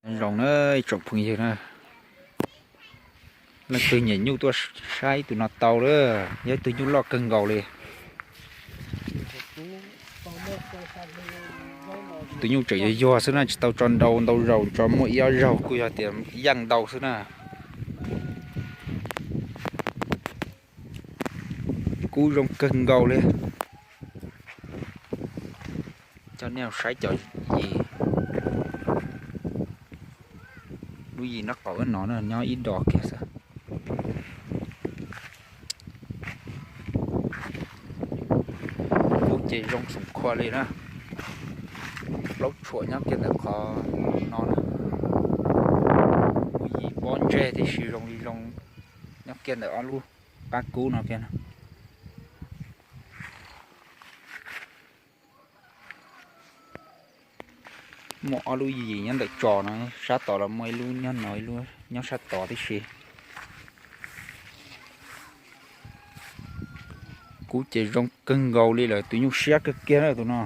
Nyob zoo na ib tsoom phooj ywg na, leej twg nyiam nyuj tuaj saib tus no tau lawm, yog ib tug nyuj loj kawg nkaus li. Tus nyuj tseem yuag yuag xwb na, tsis tau tso ntau ntau zaus, tso muaj ib ob zaug kuj yog tias yaj ntau xwb na. Kub zoo kawg nkaus li. Coj nej saib cov yim, lub yim nraub qaum no na, nyob ib dos kiag xwb. Kub ces zoo xoom khua li na. Plaub tshuam nyob kiag ntawm qhov no na. Lub yim pob ntseg tib si zoo li zoo, nyob kiag ntawm ob lub qab kub no kiag. Muaj ob lub yim nyob ntawm tsos no, sab tod los muaj ib lub nyob no, ib lub nyob sab tod tib si. Kub ces zoo kawg nkaus li lawm, tus nyuj siab kawg kiag na tus no.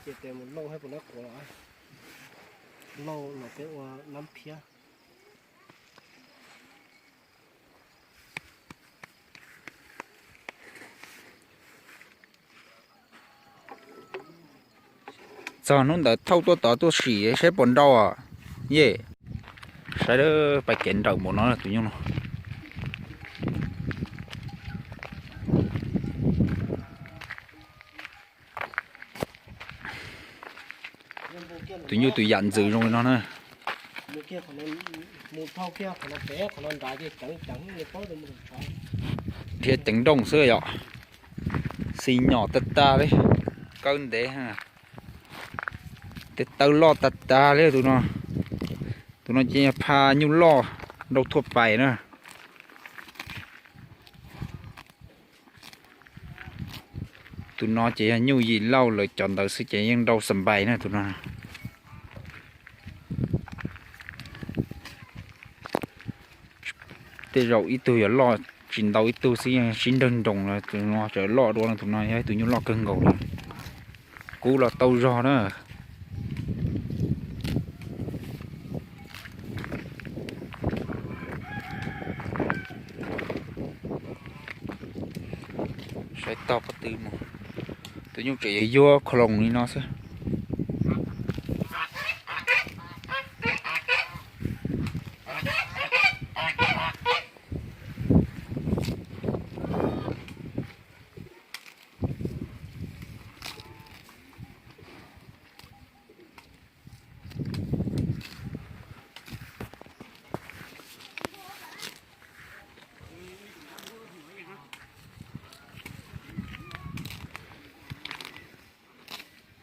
Ces tes mus lauj hab puas nab quav los, lauj los peb ua nab phiab. Txog hnub ntawd thauj tuaj tod tuaj sim saib puas nrau os. Yej, saib pais kev nrawm npaum no tus nyuj no. Tus nyuj tus yam ntxwv zoo li no na. Dhia ceev nrooj xwb yom. Xi nyom tag tag li, kawb ntev, tes taw loj tag tag li tus no. Tus no ces yog pha nyuj loj nrau thuaj pais na. Tus no ces yog nyuj yim lauj lawv cov ntawd xwb ces yeej nrau xas npais na tus no. Tej zaum ib tug yuav loj tsis ntau ib tug xwb yeej sib nrawg nroos lawm, tus no tseem loj dua no, tus no yog ib tug nyuj loj kawg nkaus li. Kub los tau zog na. Saib tog qhov twg mus, tus nyuj tseem yuag yuag khoo li no xwb.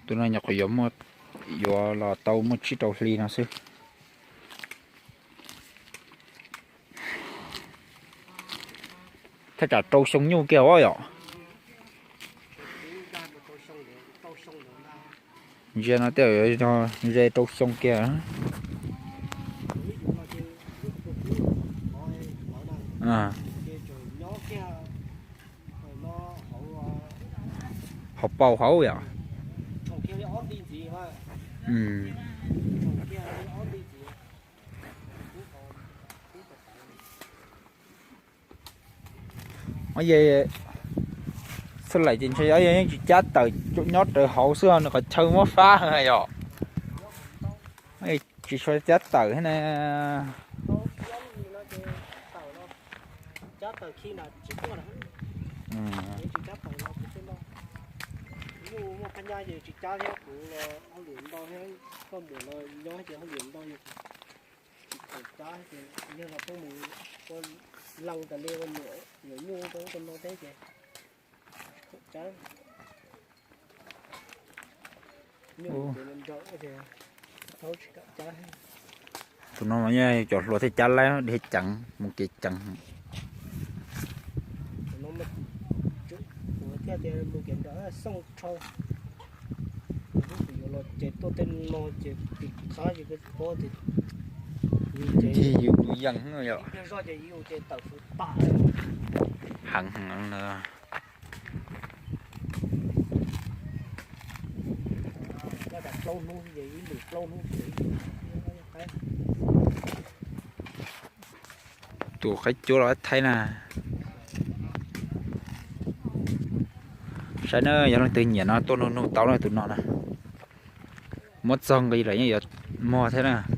Tus no nyuam qhuav yuav muaj, yuav los tau muaj tsib rau hli no xwb. Thaj tsam rau xyoo nyuj kiag os yom. Ntsia no tej zaum ze rau xyoo kiag. Hauv paus hauv yom. Os, yog xab laim ces ntshe yeej tsis cab tawm, nyob rawv hauv xwb, nws qhov chaw muab fab yom. Tsis tshua cab tawm thiab na. Tus no mas yog cov hluas thiaj cab laib, dhia ceev mus kev ceev. Thiaj tias mus kev nrawm xooj rhau. Kuv yuav los ces tuaj tej no ces tim qab ces koj pom tias Ncig yus tus yees yom. Heev heev no. Tus qaib cuab los qaib thaib na. Saib na, yog leej twg nyiam no tuaj nug nug tau na, tus no na. Muab txog nqi lawm yeej yuav muag thiab na.